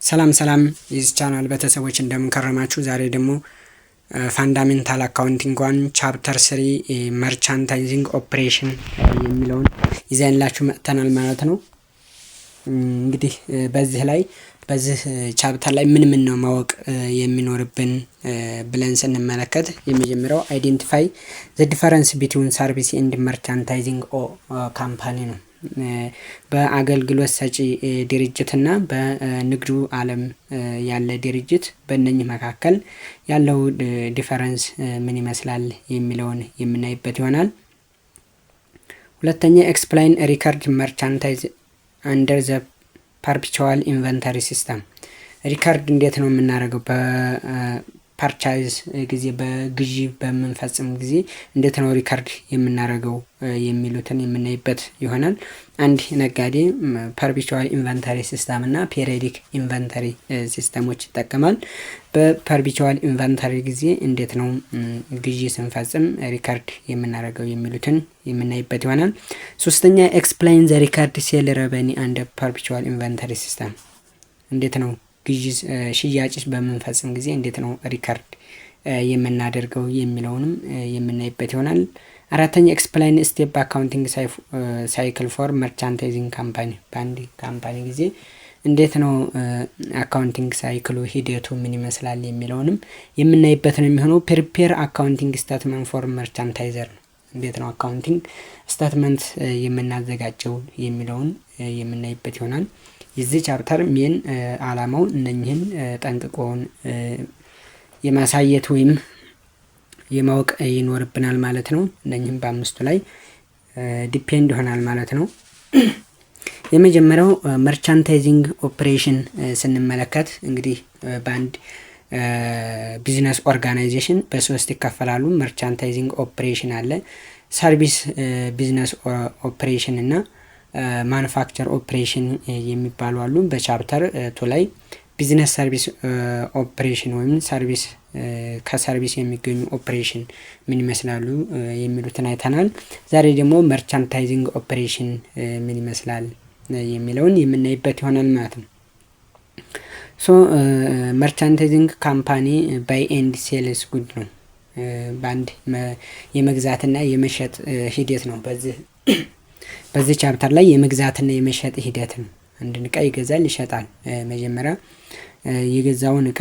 ሰላም ሰላም የዚህ ቻናል ቤተሰቦች፣ እንደምን ከረማችሁ? ዛሬ ደግሞ fundamental accounting 1 chapter 3 merchandising operation የሚለውን ይዘንላችሁ መጥተናል ማለት ነው። እንግዲህ በዚህ chapter ላይ ምን ምን ነው ማወቅ የሚኖርብን ብለን ስንመለከት፣ የመጀመሪያው identify the difference between service and merchandising company ነው። በአገልግሎት ሰጪ ድርጅት እና በንግዱ ዓለም ያለ ድርጅት፣ በእነኚህ መካከል ያለው difference ምን ይመስላል የሚለውን የምናይበት ይሆናል። ሁለተኛ፣ explain record merchandise under the perpetual inventory system። Record እንዴት ነው የምናደርገው? በ purchase ጊዜ፣ በግዢ በምንፈጽም ጊዜ እንዴት ነው record የምናደርገው የሚሉትን የምናይበት ይሆናል። አንድ ነጋዴ perpetual inventory system እና periodic inventory system ኦች ይጠቀማል። በ perpetual inventory ጊዜ እንዴት ነው ግዢ ስንፈጽም record የምናደርገው የሚሉትን የምናይበት ይሆናል። ሶስተኛ፣ explain the record sale revenue under perpetual inventory system። እንዴት ነው ግዢ ሽያጭ በምንፈጽም ጊዜ እንዴት ነው record የምናደርገው የሚለውንም የምናይበት ይሆናል። አራተኛ፣ explain step accounting cycle for merchandising company። በአንድ company ጊዜ እንዴት ነው accounting cycle ኡ፣ ሂደቱ ምን ይመስላል የሚለውንም የምናይበት ነው የሚሆነው። Prepare accounting statement for merchandiser ነው። እንዴት ነው accounting statement የምናዘጋጀው የሚለውን የምናይበት ይሆናል። የዚህ chapter main አላማው እነኝህን ጠንቅቆውን የማሳየት ወይም የማወቅ ይኖርብናል ማለት ነው። እነኝህም በአምስቱ ላይ depend ይሆናል ማለት ነው። የመጀመሪያው merchandising operation ስንመለከት፣ እንግዲህ በአንድ business organization በሶስት ይከፈላሉ። Merchandising operation አለ፣ service business operation እና manufacture operation የሚባሉ አሉ። በ chapter 2 ላይ business service ኦፕሬሽን ወይም service፣ ከ service የሚገኙ ኦፕሬሽን ምን ይመስላሉ የሚሉትን አይተናል። ዛሬ ደግሞ merchandising operation ምን ይመስላል የሚለውን የምናይበት ይሆናል ማለት ነው። So merchandising company buy and sells good ነው። በአንድ የመግዛትና የመሸጥ ሂደት ነው። በዚህ chapter ላይ የመግዛትና የመሸጥ ሂደት ነው። አንድን እቃ ይገዛል፣ ይሸጣል። መጀመሪያ የገዛውን እቃ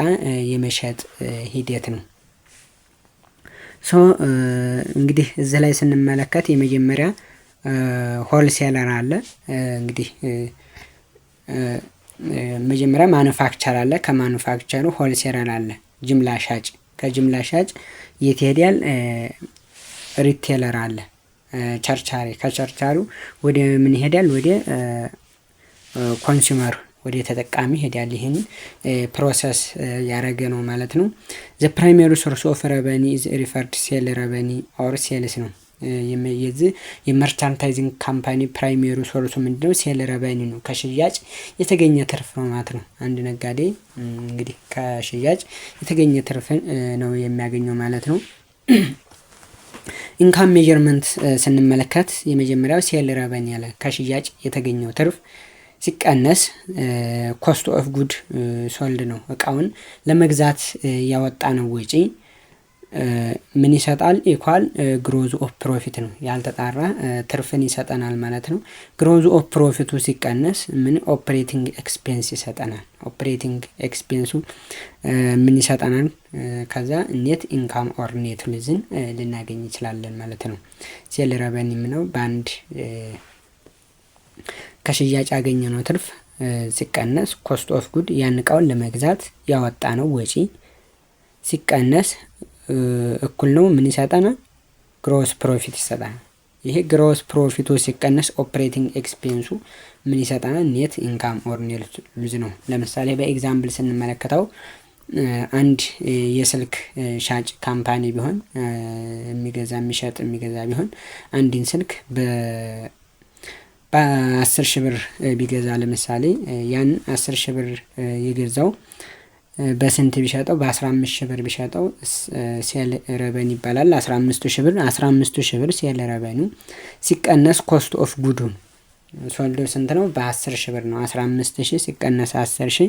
የመሸጥ ሂደት ነው። So እንግዲህ እዚህ ላይ ስንመለከት የመጀመሪያ wholesaler አለ። እንግዲህ መጀመሪያ manufacturer አለ። ከ manufacturer ኡ wholesaler አለ፣ ጅምላ ሻጭ። ከጅምላ ሻጭ የት ይሄዳል? Retailer አለ፣ ቸርቻሪ። ከቸርቻሪው ወደ ምን ይሄዳል? ወደ consumer፣ ወደ ተጠቃሚ ይሄዳል። ይህን process ያደረገ ነው ማለት ነው። The primary source of revenue is referred sale revenue or sales ነው። የዚህ የ merchandising company primary source ኡ ምንድነው? Sale revenue ነው። ከሽያጭ የተገኘ ትርፍ ነው ማለት ነው። አንድ ነጋዴ እንግዲህ ከሽያጭ የተገኘ ትርፍን ነው የሚያገኘው ማለት ነው። Income measurement ስንመለከት፣ የመጀመሪያው sale revenue ያለ ከሽያጭ የተገኘው ትርፍ ሲቀነስ cost of good sold ነው። እቃውን ለመግዛት ያወጣነው ወጪ ምን ይሰጣል? Equal gross of profit ነው። ያልተጣራ ትርፍን ይሰጠናል ማለት ነው። Gross of profit ኡ ሲቀነስ ምን operating expense ይሰጠናል። Operating expense ኡ ምን ይሰጠናል? ከዛ net income or net loss ን ልናገኝ እንችላለን ማለት ነው። Sale revenue የምነው በአንድ ከሽያጭ ያገኘነው ትርፍ ሲቀነስ cost of good፣ ያን እቃውን ለመግዛት ያወጣነው ወጪ ሲቀነስ እኩል ነው ምን ይሰጠናል? Gross profit ይሰጠናል። ይሄ gross profit ኡ ሲቀነስ operating expense ኡ ምን ይሰጠናል? Net income or net loss ነው። ለምሳሌ በ example ስንመለከተው፣ አንድ የስልክ ሻጭ company ቢሆን፣ የሚገዛ የሚሸጥ የሚገዛ ቢሆን፣ አንድን ስልክ በ10,000 ብር ቢገዛ ለምሳሌ፣ ያን 10,000 ብር የገዛው በስንት ቢሸጠው፣ በ15,000 ብር ቢሸጠው sale revenue ይባላል። 15,000 ብር፣ 15,000 ብር sale revenue ሲቀነስ cost of good ኡን Sold ስንት ነው? በ10,000 ብር ነው። 15,000 ሲቀነስ 10,000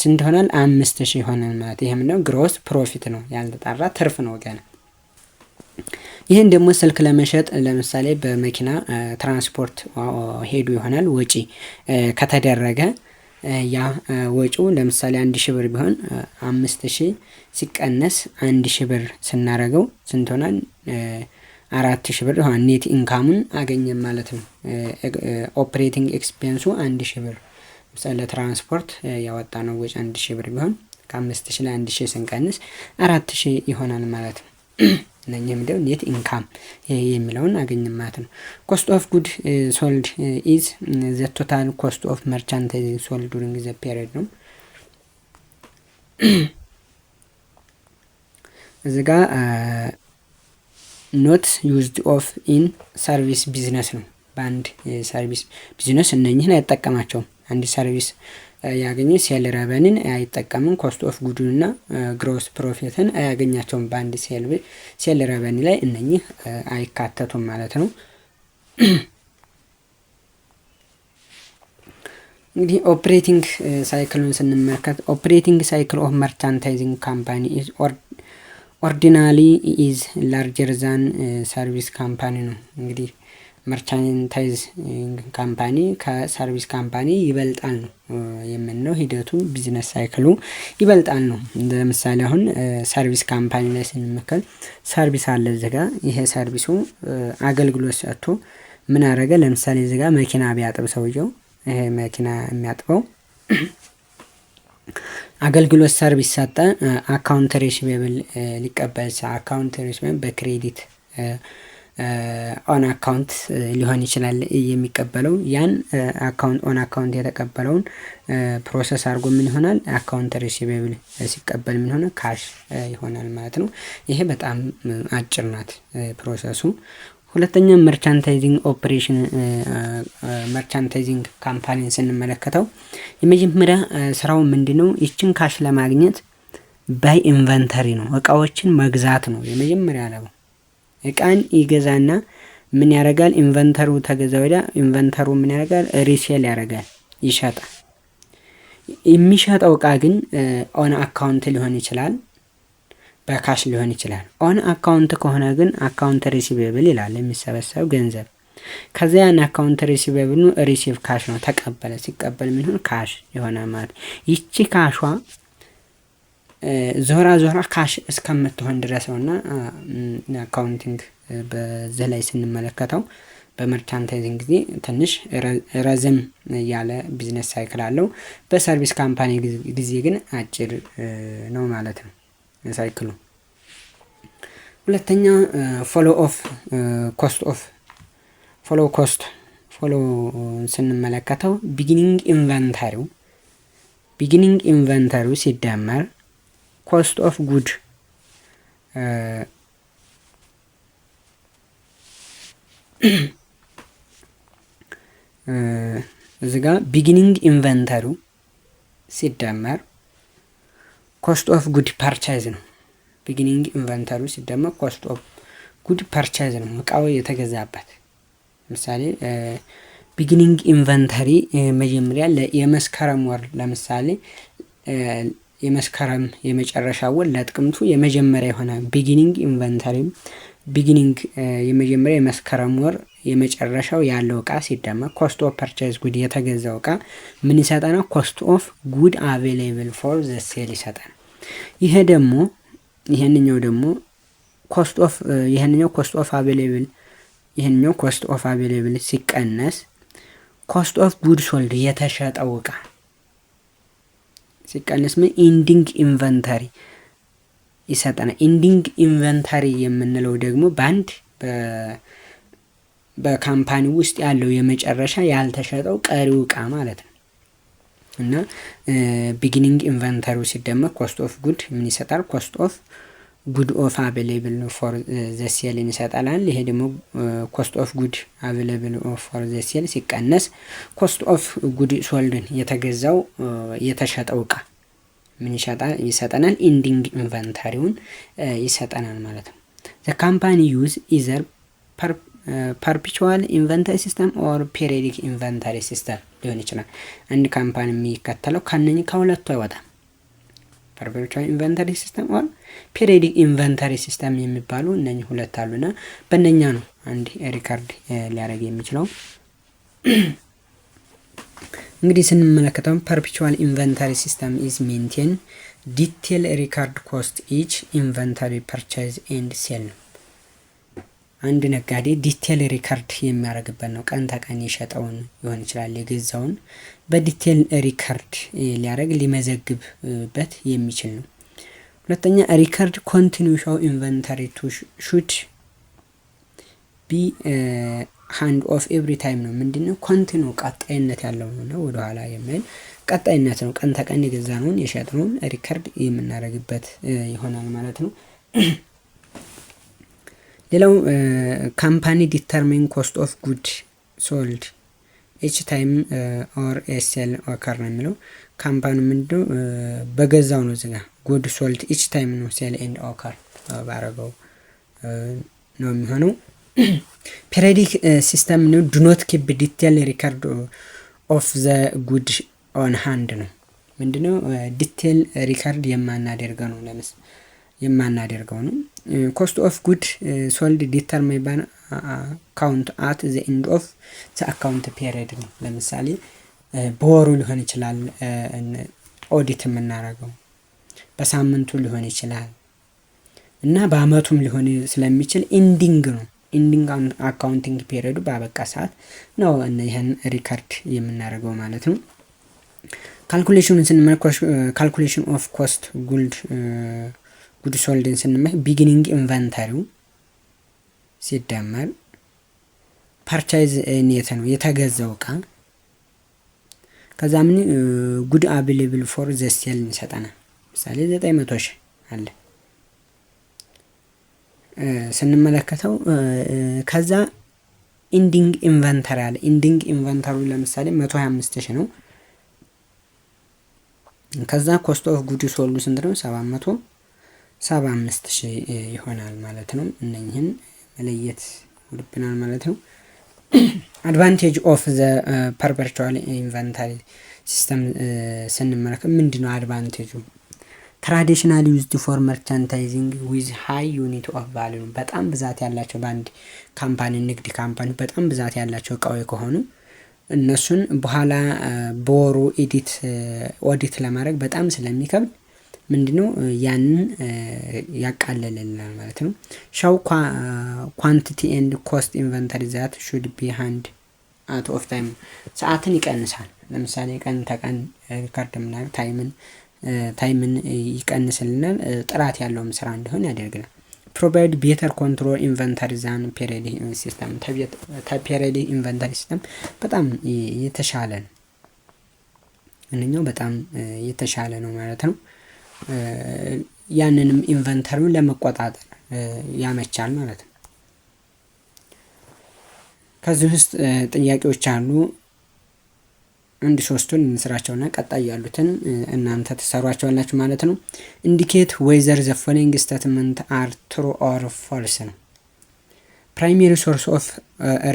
ስንት ይሆናል? 5,000 ይሆናል ማለት። ይሄ ምንድነው? Gross profit ነው፣ ያልተጣራ ትርፍ ነው ገና። ይህን ደግሞ ስልክ ለመሸጥ ለምሳሌ በመኪና ትራንስፖርት ሄዱ ይሆናል፣ ወጪ ከተደረገ ያ ወጪው ለምሳሌ 1,000 ብር ቢሆን 5,000 ሲቀነስ 1,000 ብር ስናደርገው ስንት ሆናል? 4,000 ብር ይሆናል። Net income ኡን አገኘን ማለት ነው። Operating expense ኡ 1,000 ብር፣ ለምሳሌ ለትራንስፖርት ያወጣነው ወጪ 1,000 ብር ቢሆን ከ5,000 ላይ 1,000 ስንቀንስ 4,000 ይሆናል ማለት ነው። እነኚህ ምንድነው? Net income የሚለውን አገኘን ማለት ነው። Cost of good sold is the total cost of merchandise sold during the period ነው። እዚ ጋ not used of in service business ነው። በአንድ service business እነኝህን አይጠቀማቸውም። አንድ service ያገኘ sale revenue ን አይጠቀምም። Cost of good ኡን እና gross profit ን አያገኛቸውም። በአንድ sale revenue ላይ እነኚህ አይካተቱም ማለት ነው። እንግዲህ operating cycle ኡን ስንመለከት operating cycle of merchandising company is ordinarily is larger than service company ነው። እንግዲህ merchandise company ከ service company ይበልጣል ነው የምንለው፣ ሂደቱ business cycle ኡ ይበልጣል ነው። ለምሳሌ አሁን service company ላይ ስንመለከት service አለ እዚህ ጋር። ይሄ service ኡ አገልግሎት ሰጥቶ ምን አደረገ? ለምሳሌ እዚህ ጋር መኪና ቢያጥብ ሰውየው፣ ይሄ መኪና የሚያጥበው አገልግሎት service ሰጠ። Account receivable ሊቀበል፣ account receivable በ credit on account ሊሆን ይችላል የሚቀበለው። ያን account on account የተቀበለውን process አድርጎ ምን ይሆናል? Account receivable ሲቀበል ምን ሆነ? Cash ይሆናል ማለት ነው። ይሄ በጣም አጭር ናት process ኡ። ሁለተኛ merchandising operation፣ merchandising company ን ስንመለከተው የመጀመሪያ ስራው ምንድነው? ይችን cash ለማግኘት buy inventory ነው፣ እቃዎችን መግዛት ነው የመጀመሪያ አላማው። እቃን ይገዛና ምን ያደርጋል? Inventory ው ተገዛ ወዲያ inventory ው ምን ያደርጋል? Resell ያደርጋል፣ ይሸጣል። የሚሸጠው እቃ ግን on account ሊሆን ይችላል፣ በ cash ሊሆን ይችላል። On account ከሆነ ግን account receivable ይላል፣ የሚሰበሰብ ገንዘብ። ከዚያ ያን account receivable ኡ receive cash ነው፣ ተቀበለ። ሲቀበል ምን ይሆን? Cash ይሆናል ማለት። ይቺ cash ዋ ዞራ ዞራ cash እስከምትሆን ድረስ ነው። እና accounting በዚህ ላይ ስንመለከተው በ merchandising ጊዜ ትንሽ ረዘም ያለ business cycle አለው። በ service company ጊዜ ግን አጭር ነው ማለት ነው cycle ኡ። ሁለተኛ flow of cost of flow cost flow ስንመለከተው beginning inventory ው ሲደመር cost of good እዚ ጋ beginning inventory ው ሲደመር cost of good purchase ነው። Beginning inventory ው ሲደመር cost of good purchase ነው፣ እቃው የተገዛበት። ለምሳሌ beginning inventory መጀመሪያ የመስከረም ወር፣ ለምሳሌ የመስከረም የመጨረሻ ወር ለጥቅምቱ የመጀመሪያ የሆነ beginning inventory፣ beginning የመጀመሪያ የመስከረም ወር የመጨረሻው ያለው እቃ ሲደመር cost of purchase good የተገዛው እቃ ምን ይሰጠናል? Cost of good available for the sale ይሰጠናል። ይሄ ደግሞ ይሄንኛው ደግሞ cost of ይሄንኛው cost of available፣ ይሄንኛው cost of available ሲቀነስ cost of good sold የተሸጠው እቃ ሲቀነስ ምን ending inventory ይሰጠናል። Ending inventory የምንለው ደግሞ በአንድ በ company ውስጥ ያለው የመጨረሻ ያልተሸጠው ቀሪው እቃ ማለት ነው። እና beginning inventory ው ሲደመር cost of good ምን ይሰጣል? Cost of good of available for the sale ን ይሰጣል። ይሄ ደግሞ cost of good available for the sale ሲቀነስ cost of good sold ን የተገዛው የተሸጠው እቃ ምን ይሰጠናል? Ending inventory ውን ይሰጠናል ማለት ነው። The company use either Perpetual inventory system or periodic inventory system ሊሆን ይችላል። አንድ company የሚከተለው ከነኚህ ከሁለቱ አይወጣም። Perpetual inventory system or periodic inventory system የሚባሉ እነኚህ ሁለት አሉና በእነኛ ነው አንድ record ሊያደርግ የሚችለው። እንግዲህ ስንመለከተው perpetual inventory system is maintain detail record cost each inventory purchase and sale ነው። አንድ ነጋዴ detail record የሚያደርግበት ነው። ቀን ተቀን የሸጠውን ሊሆን ይችላል፣ የገዛውን በ detail record ሊያደርግ ሊመዘግብበት የሚችል ነው። ሁለተኛ record continue show inventory to should be hand of every time ነው። ምንድነው? Continue ቀጣይነት ያለው ነው። ወደኋላ የማይል ቀጣይነት ነው። ቀን ተቀን የገዛነውን የሸጥነውን record የምናደርግበት ይሆናል ማለት ነው። ሌላው company determine cost of good sold each time or a sale occur ነው የሚለው። Company ምንድነው? በገዛው ነው እዚጋ good sold each time ነው sale and occur ባረገው ነው የሚሆነው። Periodic system ነው፣ do not keep detail record of the good on hand ነው። ምንድነው? Detail record የማናደርገው ነው። ለምስ የማናደርገው ነው። Cost of good sold determine by account at the end of the account period ነው። ለምሳሌ በወሩ ሊሆን ይችላል ኦዲት የምናደርገው፣ በሳምንቱ ሊሆን ይችላል እና በአመቱም ሊሆን ስለሚችል ending ነው። Ending accounting period ኡ ባበቃ ሰዓት ነው ይህን record የምናደርገው ማለት ነው። Calculation ኑን ስንመለከት፣ calculation of cost good sold ን ስንመለከት beginning inventory ው ሲደመር purchase net ነው የተገዛው እቃ፣ ከዛ ምን good available for the sale ይሰጠናል። ምሳሌ 900,000 አለ ስንመለከተው፣ ከዛ ending inventory አለ። Ending inventory ው ለምሳሌ 125,000 ነው። ከዛ cost of good sold ኡ ስንት ነው? 775,000 ይሆናል ማለት ነው። እነኝህን መለየት ይኖርብናል ማለት ነው። Advantage of the perpetual inventory system ስንመለከት ምንድን ነው advantage ኡ? Traditional used for merchandising with high unit of value ነው። በጣም ብዛት ያላቸው በአንድ company፣ ንግድ company በጣም ብዛት ያላቸው እቃዎች ከሆኑ እነሱን በኋላ በወሩ edit audit ለማድረግ በጣም ስለሚከብድ ምንድነው ያንን ያቃልልልናል ማለት ነው። Show quantity and cost inventory that should be hand out of time ሰዓትን ይቀንሳል። ለምሳሌ ቀን ተቀን record የምናደርግ time ን ይቀንስልናል፣ ጥራት ያለውም ስራ እንዲሆን ያደርግናል። Provide better control inventory than periodic system፣ ከ periodic inventory system በጣም የተሻለ ነው። እነኛው በጣም የተሻለ ነው ማለት ነው። ያንንም inventory ውን ለመቆጣጠር ያመቻል ማለት ነው። ከዚህ ውስጥ ጥያቄዎች አሉ። አንድ ሶስቱን እንስራቸውና ቀጣይ ያሉትን እናንተ ትሰሯቸዋላችሁ ማለት ነው። Indicate whether the following statement are true or false ነው። Primary source of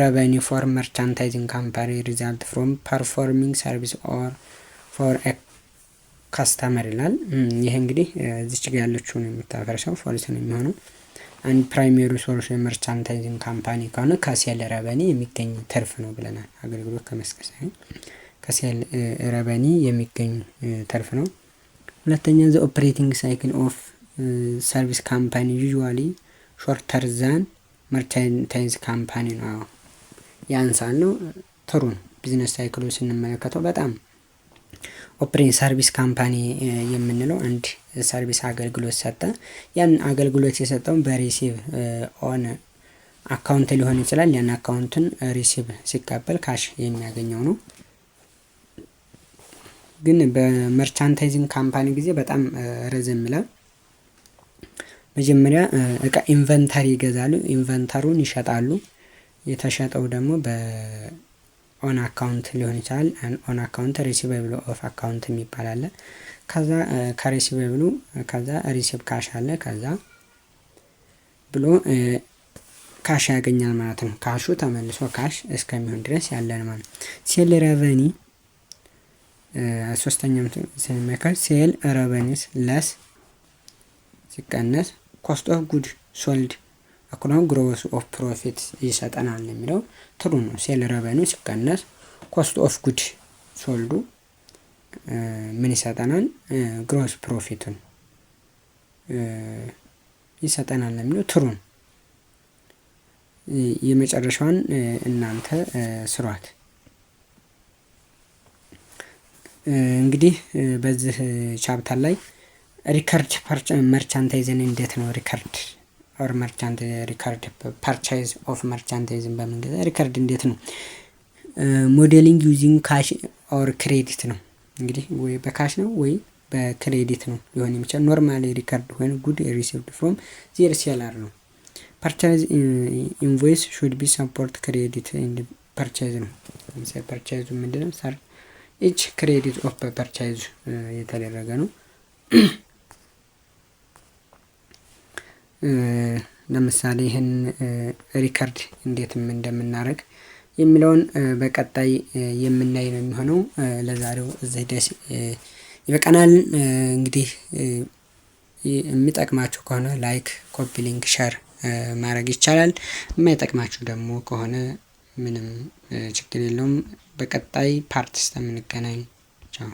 revenue for merchandising company result from performing service or for customer ይላል። ይህ እንግዲህ እዚች ጋ ያለችውን የምታፈርሰው false ነው የሚሆነው። አንድ primary source የ merchandising company ከሆነ ከ sale revenue የሚገኝ ትርፍ ነው ብለናል። አገልግሎት ከመስጠት ሳይሆን ከ sale revenue የሚገኝ ትርፍ ነው። ሁለተኛ the operating cycle of service company usually shorter than merchandise company ነው። ያንሳል ነው፣ true ነው። Business cycle ኡ ስንመለከተው በጣም operating service company የምንለው አንድ service አገልግሎት ሰጠ። ያን አገልግሎት የሰጠውን በ receive on account ሊሆን ይችላል። ያን account ን receive ሲቀበል cash የሚያገኘው ነው። ግን በ merchandising company ጊዜ በጣም ረዘም ይላል። መጀመሪያ እቃ inventory ይገዛሉ፣ inventory ውን ይሸጣሉ። የተሸጠው ደግሞ በ on account ሊሆን ይችላል። On account receivable of account የሚባል አለ። ከዛ ከ receivable ኡ ከዛ receive cash አለ። ከዛ ብሎ Cash ያገኛል ማለት ነው። Cash ኡ ተመልሶ cash እስከሚሆን ድረስ ያለን ማለት ነው። Sale revenue ሶስተኛም ስንመለከት sale revenues less ሲቀነስ cost of good sold እኩል gross of profit ይሰጠናል የሚለው true ነው። Sale revenue ሲቀነስ cost of good sold ኡ ምን ይሰጠናል? Gross profit ኡን ይሰጠናል የሚለው true ነው። የመጨረሻዋን እናንተ ስሯት። እንግዲህ በዚህ chapter ላይ record merchandise ን እንዴት ነው record or merchand record purchase of merchandise ን በምንገዛ record እንዴት ነው modeling using cash or credit ነው። እንግዲህ ወይ በ cash ነው ወይ በ credit ነው ሊሆን የሚችል። Normally record when good received from their seller ነው። Purchase invoice should be support credit purchase ነው። ለምሳሌ purchase ኡ ምንድነው? ሰር each credit of purchase የተደረገ ነው። ለምሳሌ ይህን record እንዴትም እንደምናደርግ የሚለውን በቀጣይ የምናይ ነው የሚሆነው። ለዛሬው እዚህ ደስ ይበቃናል። እንግዲህ የሚጠቅማችሁ ከሆነ like፣ copy link፣ share ማድረግ ይቻላል። የማይጠቅማችሁ ደግሞ ከሆነ ምንም ችግር የለውም። በቀጣይ part እስከምንገናኝ ቻው።